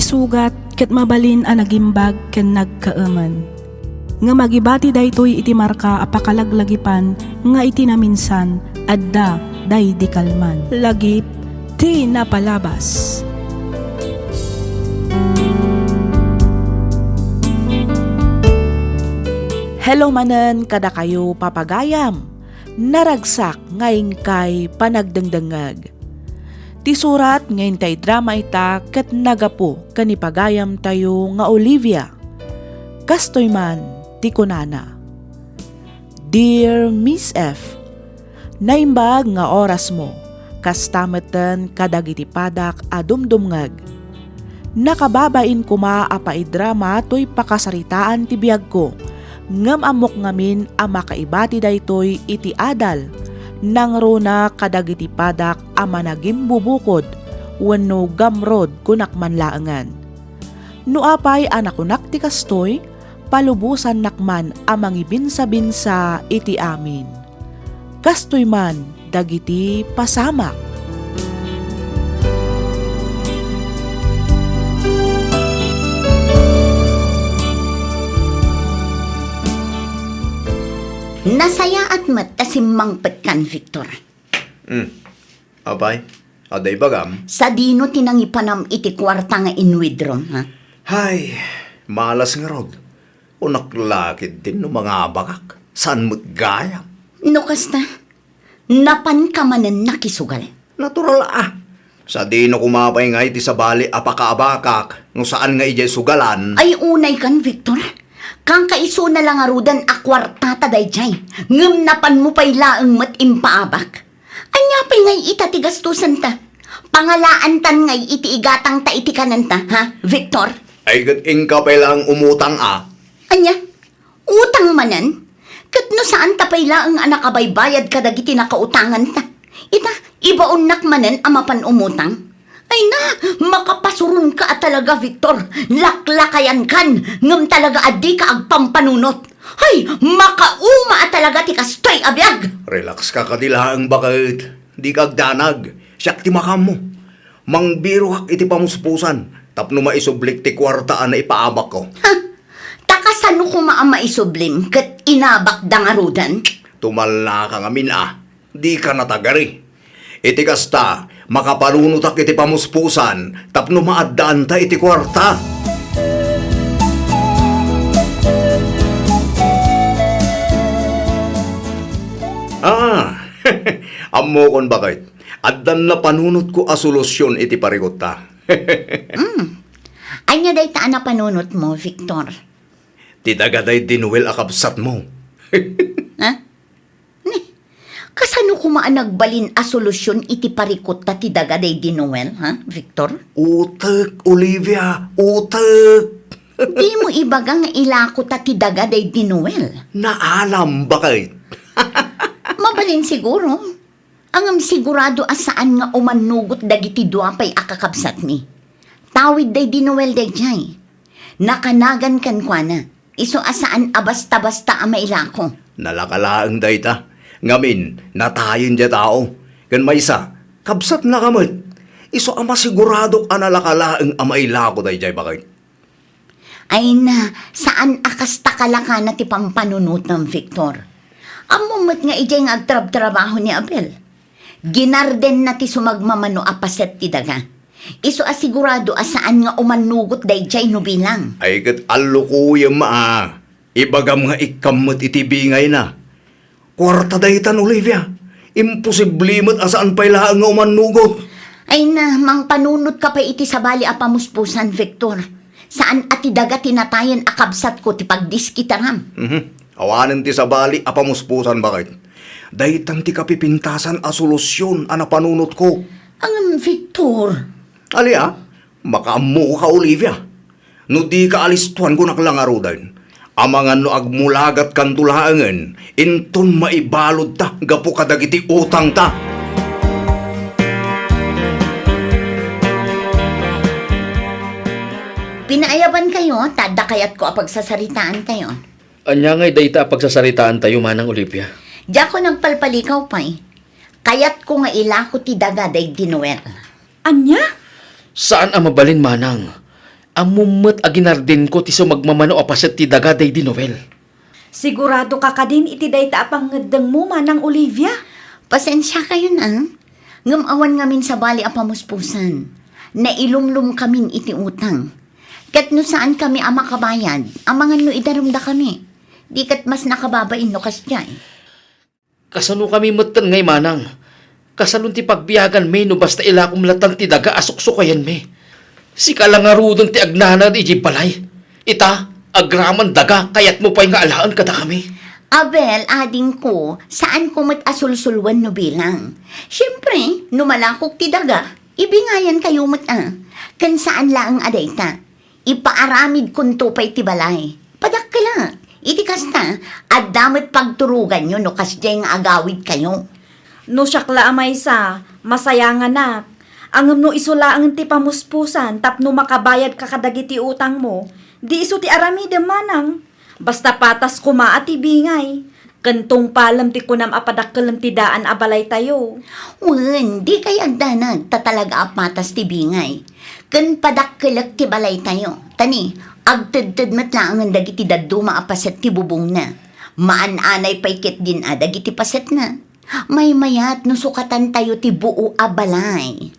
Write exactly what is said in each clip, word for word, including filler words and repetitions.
Sugat ket mabalin a nagimbag ken nagkaemen. Ngem agibati daytoy iti marka a pakalaglagipan nga iti naminsan, adda daydi kalman. Lagip ti napalabas. Hello manen kadakayo, papagayam. Naragsak nga inkay panagdengdengngeg. Ti surat nga intay drama ita ket nagapu ken ni pagayamtayo nga Olivia. Kastoy man ti kunana, Dear Miss F, naimbag nga orasmo, kasta metten kadagiti padak a dumdumngeg. Nakababain koma a paidrama toy pakasaritaan ti biagko, ngem ammok ngamin a makaibati daytoy iti adal, nangruna kadagiti padak a managimbubukod wenno gamrod kunak man laengen. No apay a nakunak ti kastoy, palubosannak man a mangibinsabinsa iti amin. Kastoy man dagiti pasamak. Nasayaat met ta simmangpetkan, Victor. Hmm. Apay, adda ibagam? Sadino ti nangipanam iti kuarta nga in-withdraw, ha? Hay, malas ngarud. Kunak la ketdin no mangabakak. Saan met gayam? No kasta, napanka manen nakisugal? Natural a. Sadino koma pay ngay ti sabali a pakaabakak no saan nga idiay sugalan? Ay, unaykan, Victor. Kankaiso na la ngaruden a kuartata daydiay, ngem napanmo pay laeng met impaabak. Ania pay ngay ita ti gastosenta? Pangalaantan ngay iti igatangta iti kanenta, ha, Victor? Ay, ket inka pay laeng umutang a. Ania? Utang manen? Ket no saanta pay laeng a nakabaybayad kadagiti nakautanganta, ita, ibaonnak manen a mapan umutang? Ay na, makapasuronka a talaga, Victor. Laklakayankan, ngem talaga a dika agpampanunot. Hay, makauma a talaga ti kastoy a biag! Relax ka kadi laeng, baket. Dika agdanag. Siak ti makaammo. Mangbirokak iti pamuspusan tapno maisublik ti kuarta a naipaabakko. Ha? Ta kasano koma a maisublim ket inabakda ngaruden? Tumallaka ngamin a. Dika natagari. Iti kasta, makapanunotak iti pamuspusan tapno maaddaanta iti kuarta. Ah, ammokon, baket. Addan napanunotko a solusion iti parikutta. Hmm. Ania dayta a napanunotmo, Victor? Ti daga daydi Noel a kabsatmo. Ha? Ni, kasano koma a nagbalin a solusion iti parikutta ti daga daydi Noel, ha, Victor? Utek, Olivia, utek! Dimo ibaga nga ilakota ti daga daydi Noel. Naalam, baket. Mabalin siguro. Ngem sigurado a saan nga umannugot dagiti dua pay a kakabsatmi. Tawid daydi Noel daydiay. Nakanagan kenkuana. Isu a saan a basta-basta a mailako. Nalaka laeng dayta. Ngamin, natayen diay tao. Ken maysa, kabsatnaka met. Isu a masiguradok a nalaka laeng a mailako daydiay, baket. Ay na, saan a kasta kalakana ti pampanunotam, Victor. Ammom met nga idiay nga agtrabtrabaho ni Abel. Ginardenna ti sumagmamano a paset ti daga. Isu a sigurado a saan nga umannugot daydiay no bilang. Ay ket allukoyem a. Ibagam nga ikkam met iti bingayna. Kuarta daytan, Olivia. Imposible met a saan pay laeng nga umannugot. Ay na, mangpanunotka pay iti sabali a pamuspusan, Victor. Saan a ti daga ti natayen a kabsatko ti pagdiskitaram. Mhm. Awanen ti sabali a pamuspusan, baket. Daytan ti kapipintasan a solusion a napanunotko. Ngem, Victor. Ali a, makaammoka, Olivia. No dika alistuan, kunak la ngaruden. Amangan no agmulagatkanto laengen, inton maibaludta gapu kadagiti utangta. Pinaayabankayo, ta adda kayatko a pagsasaritaantayo. Ania ngay dayta a pagsasaritaantayo, Manang Olivia? Diakon agpalpalikaw pay. Kayatko nga ilako ti daga daydi Noel. Ania? Saan a mabalin, Manang. Ammom met a ginardinko ti sumagmamano a paset ti daga daydi Noel. Siguradoka kadin iti dayta a pangngeddengmo, Manang Olivia? Pasensiakayon, a. Ngem awan ngamin sabali a pamuspusan. Nailumlomkamin iti utang. Ket no saankami a makabayad, amangan no idarumdakami. Di ket mas nakababain no kasdiay. Kasanokami metten ngay, Manang? Kasalon ti pagbiaganmi no basta ilakom latta ti daga a suksukayanmi. Sika la ngaruden ti agnanaed idiay balay. Ita, agraman daga, kayatmo pay nga alaen kadakami. Abel, adingko, saanko met a sulsuloen no bilang. Siempre, no malakok ti daga, ibingayankayo met a. Ken saan laeng a dayta. Ipaaramidkonto pay ti balay. Padakkelek. Iti kasta, adda met pagturoganyo no kasdiay nga agawidkayo. No siak la a maysa, masayanganak. Ngem no isu laengen ti pamuspusan tapno makabayadka kadagiti utangmo, di isu ti aramidem, Manang. Basta patas koma a ti bingay. Ken tungpalem ti kunam a padakkelem ti daan a balaytayo. Wen, dikay agdanag ta talaga a patas ti bingay. Ken padakkelek ti balaytayo. Ta ni, agtedted met laengen dagiti dadduma a paset ti bubongna. Maan-anay pay ketdin a dagiti pasetna. Maymayat no sukatantayo ti buo a balay.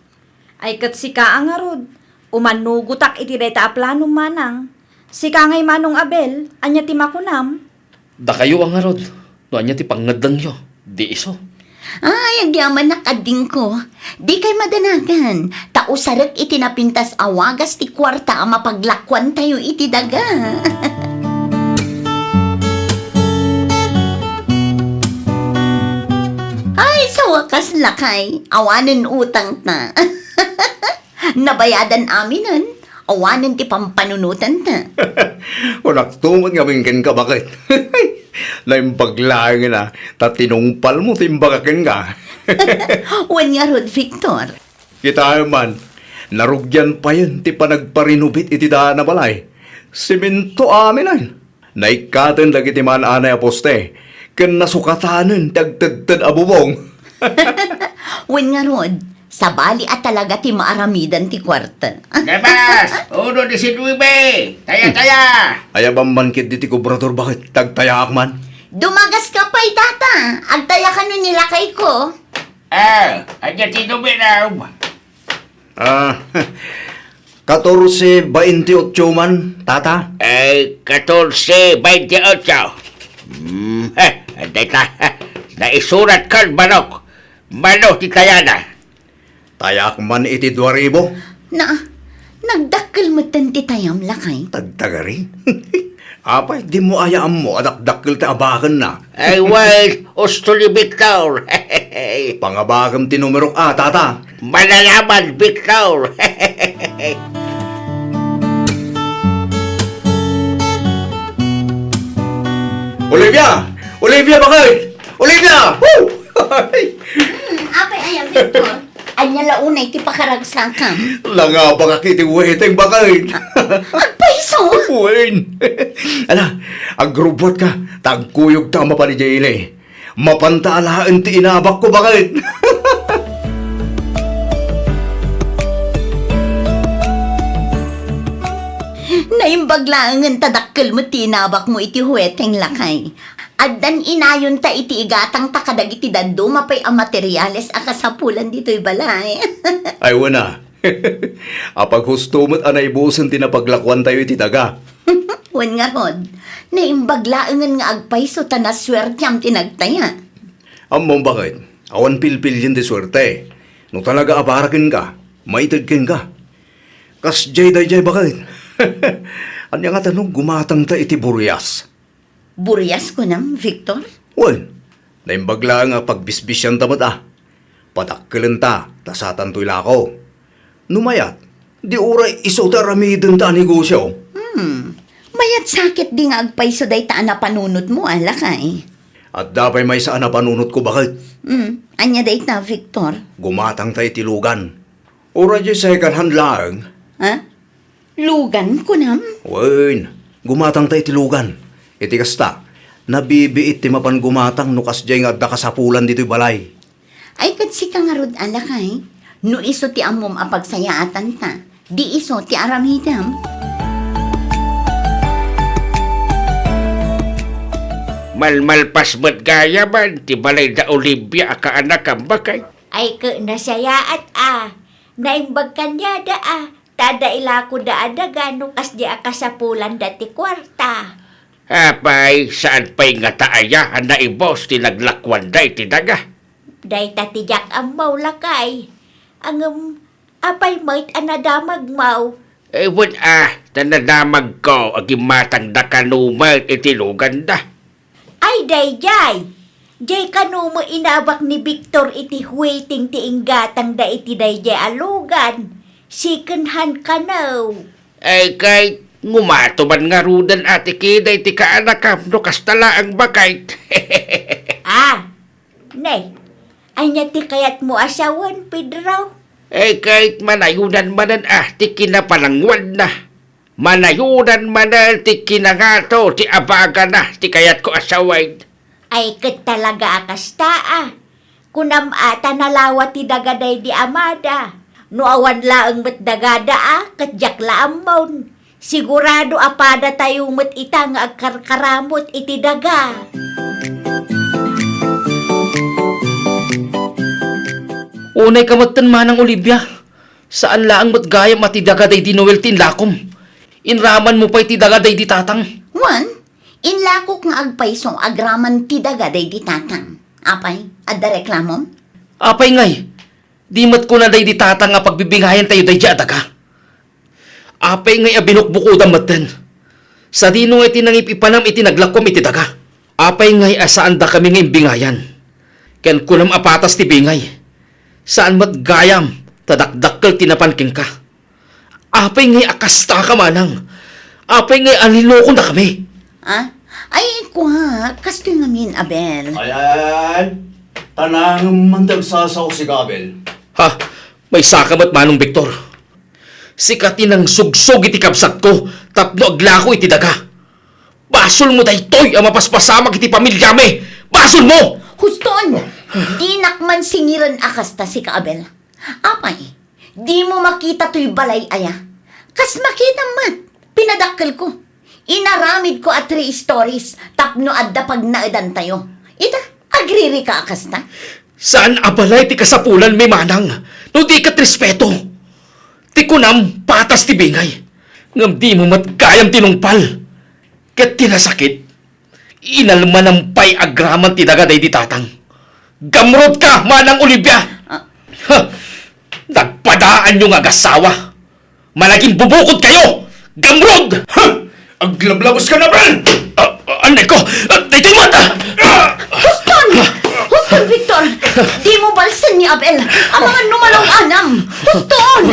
Ay ket sika a ngarud, umanugotak iti dayta a planom, Manang. Sika ngay, Manong Abel, ania ti makunam? Dakayo a ngarud, no ania ti pangngeddengyo, di isu. Ay, agyamanak, adingko. Dikay madanagan, ta usarek iti napintas a wagas ti kuarta a mapaglakuantayo iti daga. Ay, sa wakas, lakay, awanen utangta. Nabayadan aminen, awanen ti pampanunotanta. Kunakto met ngamin kenka, baket. Naimbag laengen a, ta tinungpalmo ti imbaga kenka. Wen ngarud, Victor. Kitaem man, narugian payen ti panagparinubit iti daan a balay. Semento aminen. Naikkaten dagiti maan-anay a poste, ken nasukatanen ti agtedted a bubong. Wen ngarud, sabali a talaga ti maaramidan ti kuarta. Gabas! Uno diecinuebe! Taya, taya! Aya bamban ketdi ti kobrador, baket, tagtayaak man. Dumagaska pay, tata. Agtayaka no ni lakayko. Ah, ania ti numerom? Ah, katorse baintiotso man, tata? Ay, katorse baintiotso. Hmm, eh, dayta, naisurat kan manok. Mano ti tayana? Tayak man iti dua ribu. Na, nagdakkel metten ti tayam, lakay. Tagtagari. Apay, dimo aya ammo a dakdakkel ti abakenna? Ay, wen, usto ni Victor. Pangabagem ti numerok a, tata. Manalaman, Victor. Olivia! Olivia, baket! Olivia! Woo! Hmm, apay aya, Victor? Ania la unay ti pakaragsakam? Nangabakak iti weteng, baket. Agpayso? Wen. Ala, agrubbuatka, ta agkuyogta a mapan idiay ili. Mapanta alaen ti inabakko, baket. Naimbag laengen ta dakkel met ti inabakmo iti huweteng, lakay. Addan inayonta iti igatangta kadagiti dadduma pay a materiales a kasapulan ditoy balay. Ay, wen a. Apaghusto met a naibusen ti napaglakuantayo iti daga. Wen ngarud, naimbag laengen nga agpayso ta nasuertiam ti nagtaya. Ammom, baket, awan pilpilien ti suerte. No talaga a para kenka, maited kenka. Kasdiay daydiay, baket. Ania ngata no gumatangta iti burias? Burias kunam, Victor? Wen, naimbag laeng a pagbisbisianta met a. Padakkelenta, ta satantoy lako. No mayat, di uray isu ti aramidenta a negosio. Hmm. Mayat sa ketdi nga agpayso dayta a napanunotmo, a, lakay. Adda pay maysa a napanunotko, baket. Hmm. Ania dayta, Victor? Gumatangta iti lugan. Uray diay second hand laeng. Ha? Lugan, kunam? Wen, gumatangta iti lugan. Iti kasta, nabibiit ti mapan gumatang no kasdiay nga adda kasapulan ditoy balay. Ay, ket sika ngarud a, lakay, no isu ti ammom a pagsayaatanta, di isu ti aramidem. Malmalpas met gayaman ti balay da Olivia a kaanakam, baket. Ay, ket nasayaat a. Naimbag kaniada a. Ta adda ilakoda a daga no kasdi a kasapulanda ti kuarta. Apay, saan pay ngata aya a naibus ti naglakuanda iti daga? Dayta ti diak ammo, lakay. Ngem, apay met a nadamagmo? Eh, wen a, ta nadamagko a gimmatangda kano met iti luganda. Ay, daydiay! Diay kano met inabak ni Victor iti waiting ti inggatangda iti daydiay a lugan. Second hand kano. Ay, ket, ngumatuman ngaruden a ti kida iti kaanakam no kasta laeng, baket. Ah, ne, ania ti kayatmo a sawen, Pedro? Ay, ket, manayonan manen a ti kinapanangwanna. Manayonan manen ti kinangato ti abagana ti kayatko a sawen. Ay, ket talaga a kasta a. Kunam a ta nalawa ti daga daydi amada. No awan laeng met dagada a, ket diak la ammon. Sigurado a padatayo met ita nga agkarkaramut iti daga. Unay ka metten, Manang Olivia. Saan laeng met gayam a ti daga daydi Noel ti inlakom. Inramanmo pay ti daga daydi tatang. Wen, inlakok nga agpayso agraman ti daga daydi tatang. Apay, adda reklamom? Apay ngay, di met kuna daydi tatang a pagbibingayantayo daydi a daga. Apay ngay a binukbukodam metten? Sadino ngay ti nangip-ipanam iti naglakom iti daga? Apay ngay a saandakami nga imbingayan? Ken kunam a patas ti bingay. Saan met gayam ta dakdakkel ti napan kenka. Apay ngay a kastaka, manang? Apay ngay a nilokondakami? Ah? Ay, kua, kastoy ngamin, Abel. Ayan, tanangem man ti agsasaoksik, Abel. Ha? Maysaka met, Manong Victor. Sika ti nangsugsog iti kabsatko tapno aglako iti daga. Basolmo daytoy a mapaspasamak iti pamiliami! Basolmo! Huston! Dinak man singiren a kasta, sika, Abel. Apay, dimo makita toy balay aya? Kas makitam met, pinadakkelko. Inaramidko a three stories tapno adda pagnaedantayo. Ita, agririka a kasta? Saan a balay ti kasapulanmi, manang, no di ket respeto? Ti kunam, patas ti bingay. Ngem dimo met gayam tinungpal. Ket ti nasakit, inalmanam pay agraman ti daga daydi tatang. Gamrudka, Manang Olivia! Ah. Ha! Nagpadaanyo nga agassawa. Managimbubukod kayo! Gamrud! Ha! Aglablabuska, Abel! Ah, ah, aneko! Ah, daytoy met! Ah! Huston! Huston, Victor! Dimo balsen ni Abel! Amangan no malung-anam! Huston!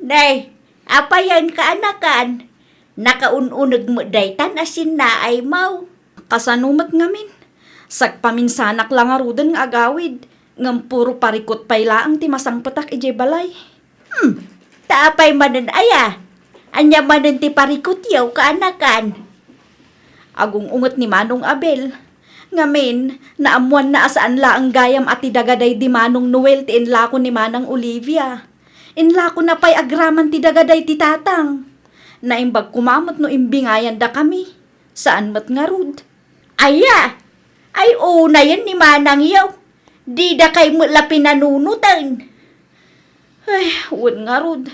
Nay, apayen, kaanakan? Nakaun-uneg met daytan a sinnaaymo. Kasano met ngamin? Sagpaminsanak la ngaruden nga agawid, ngem puro parikut pay laeng ti masangpetak idiay balay. Hmm, ta apay manen aya? Ania manen ti parikutyo, kaanakan? Agung-unget ni Manong Abel. Ngamin, naammoanna a saan laeng gayam a ti daga daydi Manong Noel ti inlako ni Manang Olivia. Inlakona pay agraman ti daga daydi tatang. Naimbag koma met no imbingayandakami. Saan met ngarud. Aya! Ay, unayen ni manangyo. Dida kay met la pinanunoten. Ay, wen ngarud.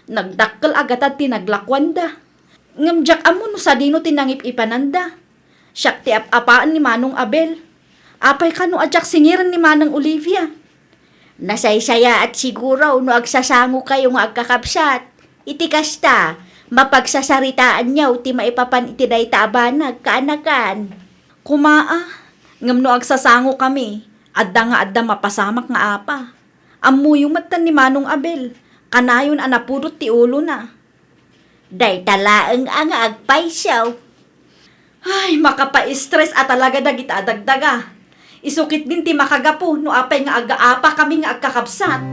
Nagdakkel a gatad ti naglakuanda. Ngem diak ammo no sadino ti nangip-ipananda. Siak ti ap-apaen ni Manong Abel. Apay kano a diak singiren ni Manang Olivia? Nasaysayaat siguro no agsasangokayo nga agkakabsat. Iti kasta, mapagsasaritaanyo ti maipapan iti dayta a banag, kaanakan. Koma a, ngem no agsasangokami, adda nga adda mapasamak nga apa. Ammoyo metten ni Manong Abel, kanayon a napudot ti ulona. Dayta laeng a nga agpayso. Ay, makapaistres a talaga dagita a dagdaga. Isu ketdin ti makagapu no apay nga agaapakami nga agkakabsat.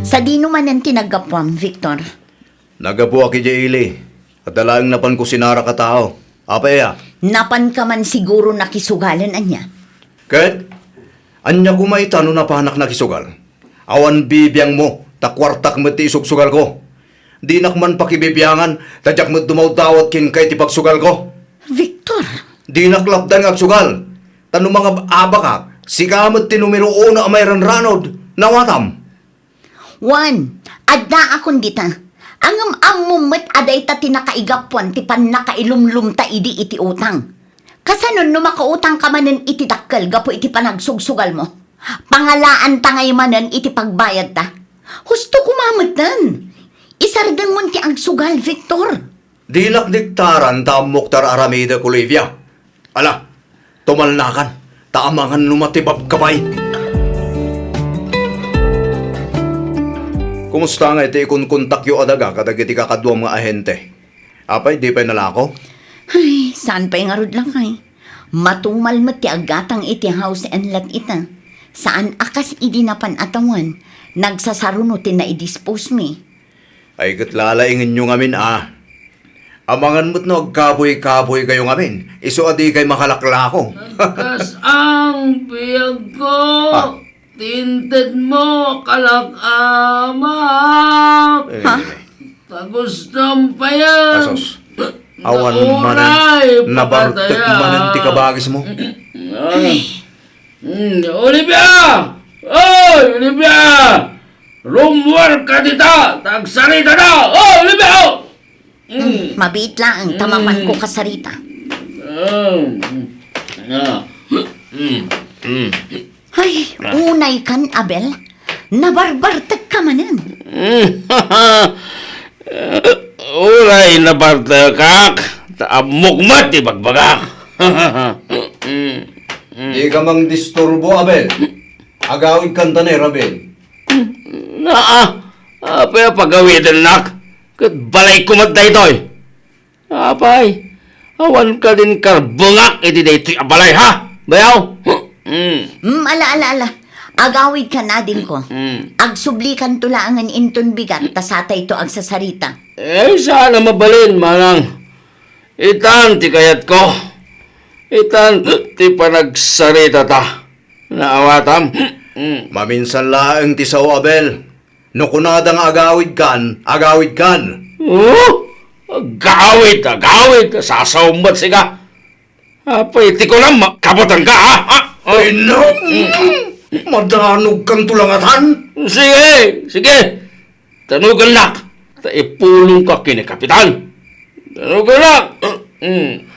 Sadino manen ti naggapuam, Victor? Naggapuak idiay ili. Adda laeng napanko sinarak a tao. Apay aya? Napanka man siguro nakisugalen, ania? Ket? Ania koma ita no napanak nakisugal? Awan bibiangmo, ta kuartak met ti isugsugalko. Dinak man pakibibiangan ta diak met dumawdawat kenka iti pagsugalko. Victor! Dinak lapdan nga agsugal, ta no mangab-abakak, sika met ti numero uno a mairanranod. Nawatam? Juan, addaakon dita. Ngem ammom met a dayta ti nakaigapuan ti pannakailumlomta idi iti utang. Kasanon no makautangka manen iti dakkel gapu iti panagsugsugalmo? Pangalaanta ngay manen iti pagbayadta. Husto koma metten. Isardengmon ti agsugal, Victor. Dilak diktaran ta ammok ti ar-aramidek, Olivia. Ala, tumalnakan, ta amangan no matibabka pay. Kumusta ngay ti ikunkontakyo a daga kadagiti kakaduam nga ahente? Apay, di pay nalako? Ay, saan pay ngarud, lakay? Matumal met ti aggatang iti house and lot ita. Saan a kas idi napan a tawen, nagsasaruno ti naidispose mi. Ay, ket lalaingenyo ngamin a. Amangan met no agkabuy-kabuy kayo ngamin, isu a di kay makalaklako. Nagkas-ang biagko, Ah. tintedmo, kalak-amak. Eh. Ha? Tagustom payan. Asos. Awan manen, nabartek manen ti kabagismo. Ah. Ay. Hmm, Olivia! Oy, Olivia! Rummuar ka dita! Tagsarita na! Oh, Olivia! Oh! Hmm. Hmm, mabiit laeng, ta mapan ko kasarita. Hmm. Ah, hmm. Ah. Hmm. Hmm. Ay, ah. Unay kan, Abel. Nabarbartek ka manen. Hmm. Uray nabartekak, ta ammok met ti bagbagak. Hmm. Di ka mangdisturbo, Abel. Agawid kan ta ni Rabin. Naa, apay a pagawidennak? Ket balayko met daytoy. Apay, awan kadin karbengak iti daytoy a balay, ha? Bayaw? Mm. Mm, ala, ala, ala. Agawid kan, adingko. Mm. Agsublikanto laengen inton bigat, ta satayto agsasarita. Eh, saan a mabalin, manang. Itan ti kayatko. Itan ti panagsaritata. Naawatam? Mm. Maminsan laeng ti sao, Abel. No kunada nga agawid kan, agawid kan. Oh? Agawid, agawid, sasaw met sika. Apay, ti kunam, ma-, kabutan ka, ha? Ha? Oh. Ay, no. Mm. Madanog kan tulangatan. Sige, sige. Tanugannak, ta ipulong ka ken ni Kapitan. Tanugannak. Mm.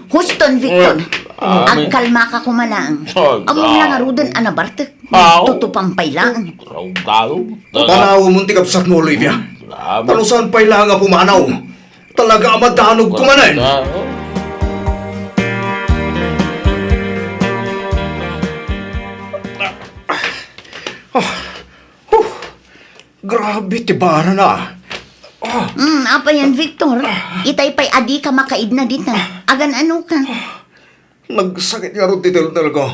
Huston, Victor. Ah, agkalmaka koma laeng. Ah, ammom la ngaruden a nabartek. Ah, oo. Tutupan pay laeng. Raw daw. Panawemon ti kabsatmo, Olivia. Salamat. Ta no saan pay laeng a pumanaw, talaga a madanog koma manen. Ah, oo. Ah. Huh. Grabe ti barana. Ah. Hmm, apay yan, Victor? Itay pay a dika makaidna dita. Agan-ano ka? Nagsakit ngarud ti teltelko.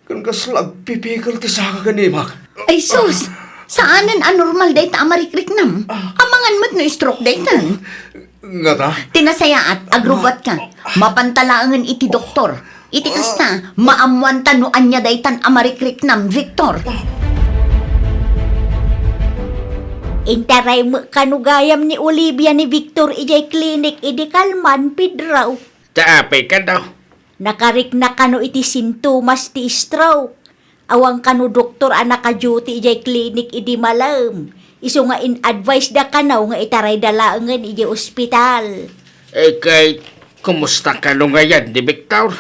Ken kasla agpipikel ti saka ken imak. Ay sus! Saanen a normal dayta a marikriknam. Ah. Amangan met no stroke daytan. Ngata? Ti nasayaat, agrubat ka. Mapanta laengen iti doktor. Iti kasta, maammoanta no ania daytan a marikriknam, Victor. Intaray met kano gayam ni Olivia ni Victor idiay klinik idi kalman, Pedro. Ta apay kano? Nakarikna kano iti sintomas ti stroke. Awan kano doktor a naka-duty idiay klinik idi malem. Isu nga in-advise da kano nga itarayda laengen idiay ospital. Eh, kay, kumusta kano ngayan ni Victor?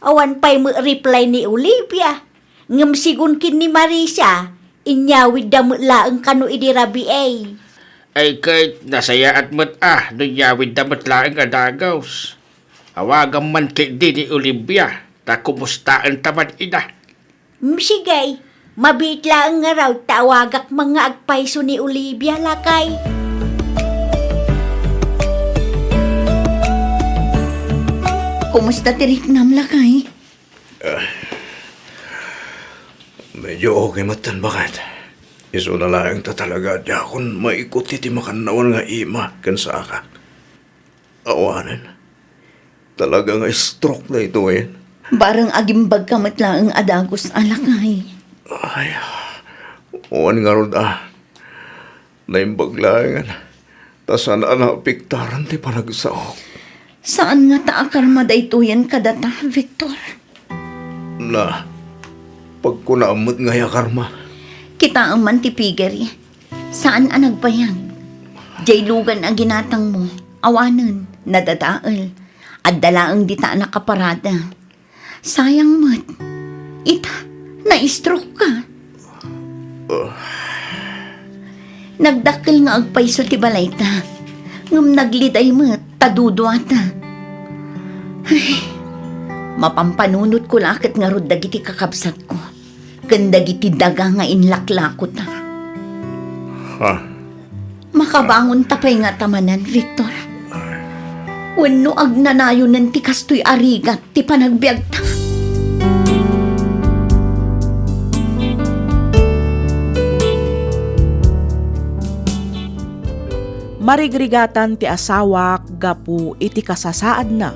Awan pay met reply ni Olivia. Ngem sigun ken ni Marisa, inyawidda met laeng kano idi rabii. Ay, kay, nasayaat met a, no inyawidda met laeng a dagus. Awagam man ketdi ni Olivia, ta kumustaenta man ida. Mm, sige. Mabiit laeng ngarud ta awagak man nga agpayso ni Olivia, lakay. Kumusta ti riknam, lakay? Ah, medyo okay met tan, baket. Isuna laeng ta talaga diakon maikuti ti makannawan nga ima ken saka. Awanen. Talaga nga stroke daytoyen. Bareng agimbagka met laeng a dagus a, lakay. Ay, wen ngarud a. Naimbag laengen ta saan a naapektaran ti panagsaok. Saan ngata a karma daytoyen kadata, Victor? Na, pagkunaam met ngay a karma. Kitaem man ti pigiri. Saan a nagbayag. Diay lugan a ginatangmo, awanen, nadadael. Adda laeng dita a nakaparada. Sayang met. Ita, na-stroke ka. Nagdakkel nga agpayso ti balayta, ngem nagliday met ta duduata. Ay, mapampanunotko la ket ngarud dagiti kakabsatko ken dagiti daga nga inlaklakota. Ha? Makabangonta pay ngata manen, Victor? Wenno agnanayonen ti kastoy a rigat ti panagbiagta? Marigrigatan ti asawak gapu iti kasasaadna.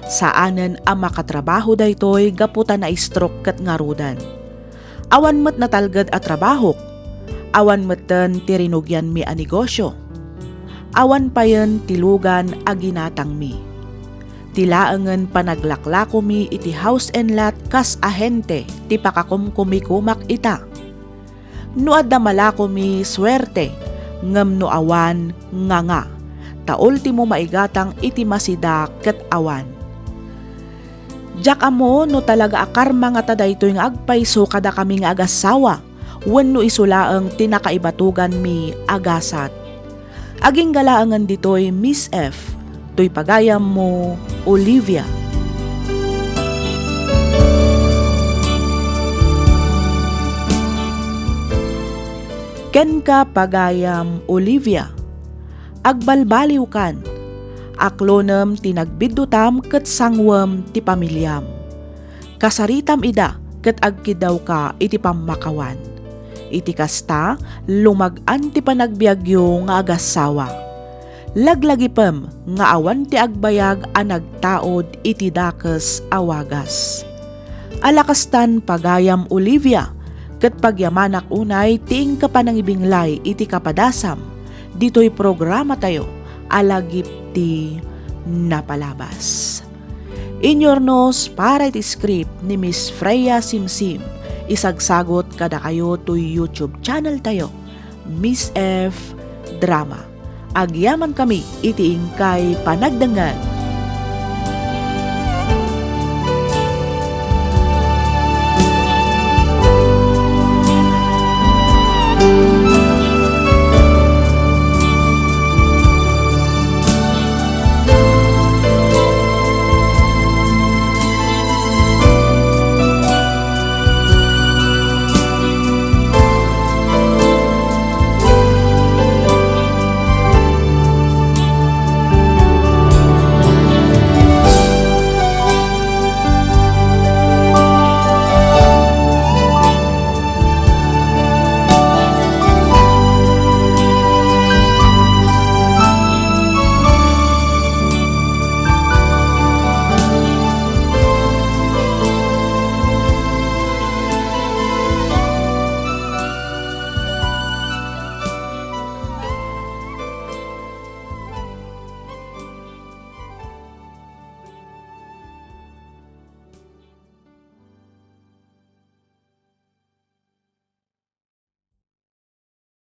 Saanen a makatrabaho daytoy gapu ta na-stroke ket ngaruden. Awan met natalged a trabahok. Awan metten ti rinugianmi a negosio. Awan payen ti lugan a ginatangmi. Ti laengen panaglaklakomi iti house and lot kas ahente ti pakakumkumikomak ita. No adda malakomi, suerte, ngem no awan, nganga. Ta ultimo maigatang iti masida ket awan. Diak ammo no talaga a karma ngata daytoy nga agpayso kadakami nga agassawa, wenno isu laeng ti nakaibatoganmi a gasat. Agingga laengen ditoy, Miss F, toy pagayammo, Olivia. Kenka, pagayam Olivia, agbalbaliwkan. Aklonem ti nagbiddutam ket sanguem ti pamiliam. Kasaritam ida ket agkiddawka iti pammakawan. Iti kasta, lumag-an ti panagbiagyo nga agassawa. Laglagipem nga awan ti agbayag a nagtaud iti dakes a wagas. Ala kastan, pagayam Olivia, ket pagyamanak unay ti inka panangibinglay iti kapadasam ditoy programatayo a Lagip ti Napalabas. Inyurnos para iti script ni Miss Freya Simsim, isagsagot kadakayo toy YouTube channel tayo, Miss F Drama. Agyamankami iti inkay panagdengngeg.